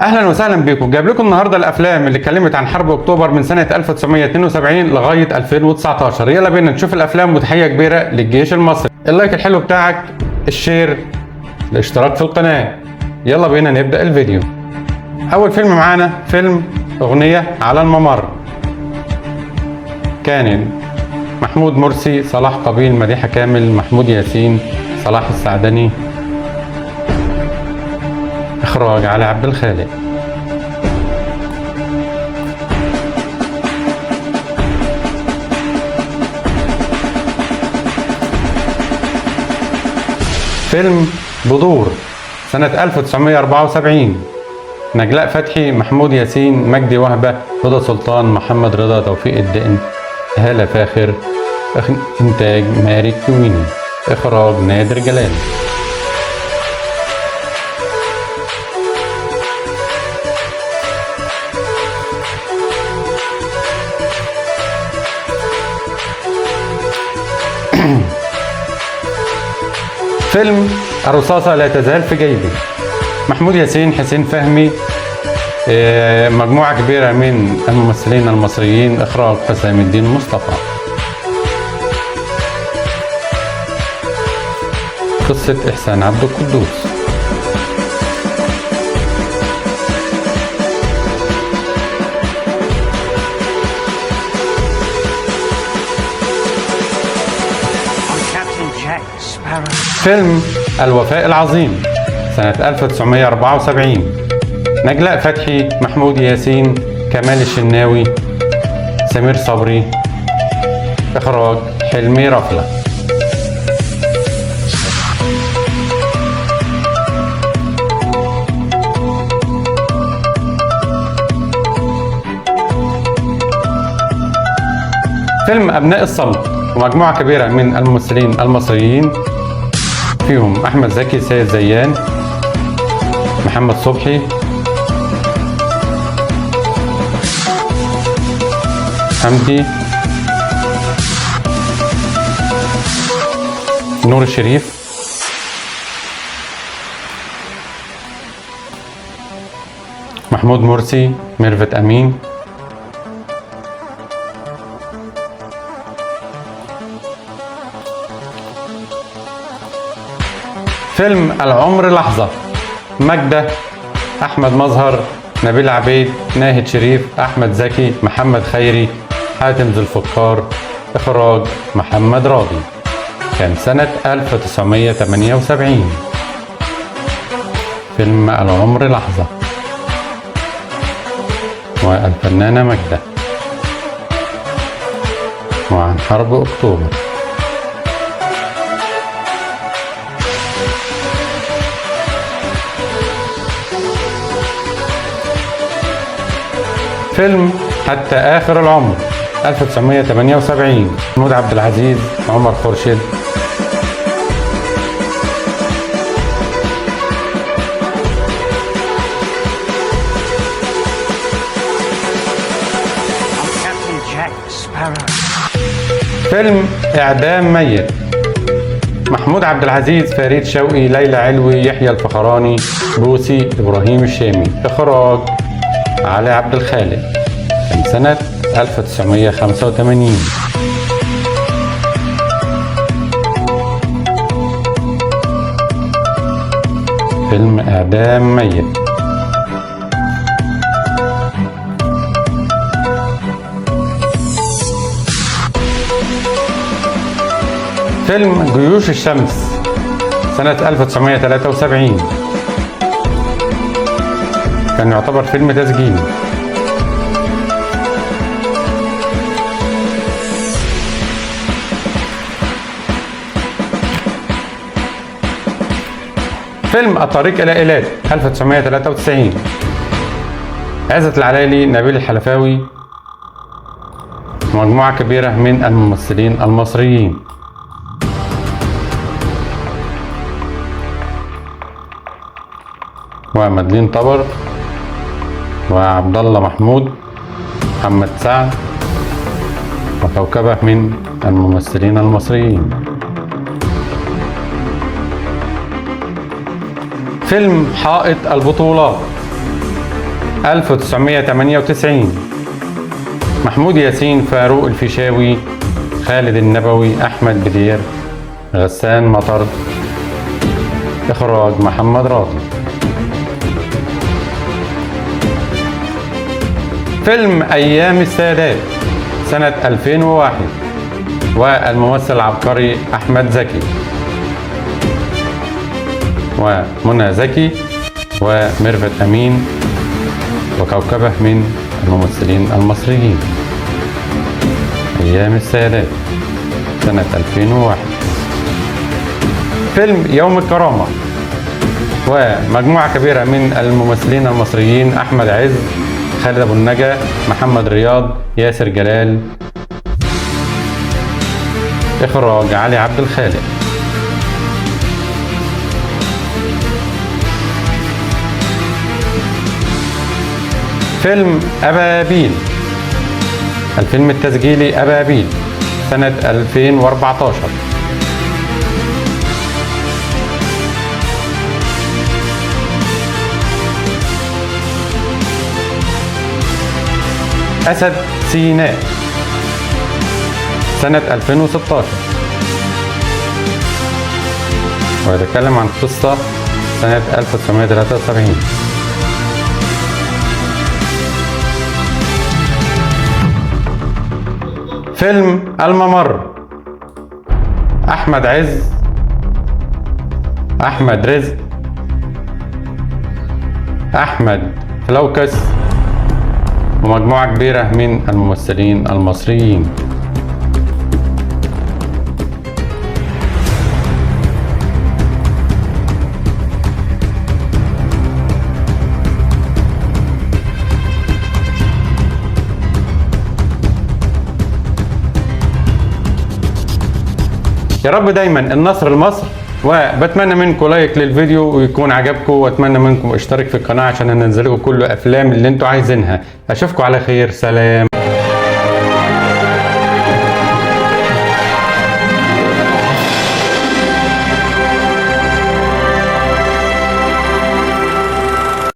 اهلا وسهلا بكم. جايب لكم النهارده الافلام اللي اتكلمت عن حرب اكتوبر من سنة 1972 لغاية 2019. يلا بينا نشوف الافلام، وتحية كبيرة للجيش المصري. ال like الحلو بتاعك، ال share، الاشتراك في القناة. يلا بينا نبدا الفيديو. اول فيلم معانا فيلم اغنية على الممر. كان محمود مرسي، صلاح قابيل، مديحه كامل، محمود ياسين، صلاح السعدني. اخراج علي عبد الخالق. فيلم بدور سنة 1974، نجلاء فتحي، محمود ياسين، مجدي وهبة، هدى سلطان، محمد رضا، توفيق الدقن، هالة فاخر. إنتاج ماري كويني، إخراج نادر جلال. فيلم الرصاصة لا تزال في جيبي، محمود ياسين، حسين فهمي، مجموعة كبيرة من الممثلين المصريين. إخراج حسام الدين مصطفى. قصة إحسان عبد القدوس. I'm Captain Jack Sparrow. فيلم الوفاء العظيم سنة 1974، نجلاء فتحي، محمود ياسين، كمال الشناوي، سمير صبري. إخراج حلمي رفلة. فيلم أبناء الصمت، ومجموعة كبيرة من الممثلين المصريين فيهم أحمد زكي، سيد زيان، محمد صبحي، حمدي، نور الشريف، محمود مرسي، ميرفت أمين. فيلم العمر لحظة، ماجدة، أحمد مظهر، نبيل عبيد، ناهد شريف، أحمد زكي، محمد خيري، حاتم ذو الفقار. إخراج محمد راضي. كان سنة 1978. فيلم العمر لحظة والفنانة ماجدة، وعن حرب أكتوبر. فيلم حتى آخر العمر 1978، محمود عبد العزيز، عمر خورشيد. I'm Captain Jack Sparrow. فيلم إعدام ميت، محمود عبد العزيز، فريد شوقي، ليلى علوي، يحيى الفخراني، بوسي، إبراهيم الشامي. إخراج علي عبد الخالق. كان سنة 1985. فيلم إعدام ميت. فيلم جيوش الشمس سنة 1973، كان يعتبر فيلم تسجيلي. فيلم الطريق إلى إيلات 1993، عزت العلايلي، نبيل الحلفاوي، مجموعة كبيرة من الممثلين المصريين. ومدلين طبر، وعبد الله محمود، محمد سعد، وكوكبة من الممثلين المصريين. فيلم حائط البطولات 1998، محمود ياسين، فاروق الفيشاوي، خالد النبوي، أحمد بدير، غسان مطر. إخراج محمد راضي. فيلم أيام السادات سنة 2001، والممثل العبقري أحمد زكي ومنى زكي وميرفت أمين وكوكبة من الممثلين المصريين. أيام السادات سنة 2001. فيلم يوم الكرامة، ومجموعة كبيرة من الممثلين المصريين: أحمد عز، خالد أبو النجا، محمد رياض، ياسر جلال. إخراج علي عبد الخالق. فيلم أبابيل، الفيلم التسجيلي أبابيل سنة 2014. أسد سيناء سنة 2016، ويتكلم عن قصة سنة 1973. فيلم الممر، أحمد عز، أحمد رزق، أحمد فلوكس، ومجموعة كبيرة من الممثلين المصريين. يا رب دايما النصر لمصر، وبتمنى منكم like للفيديو ويكون عجبكم، واتمنى منكم اشترك في القناة عشان انزل لكم كل الافلام اللي انتوا عايزينها. اشوفكم على خير، سلام.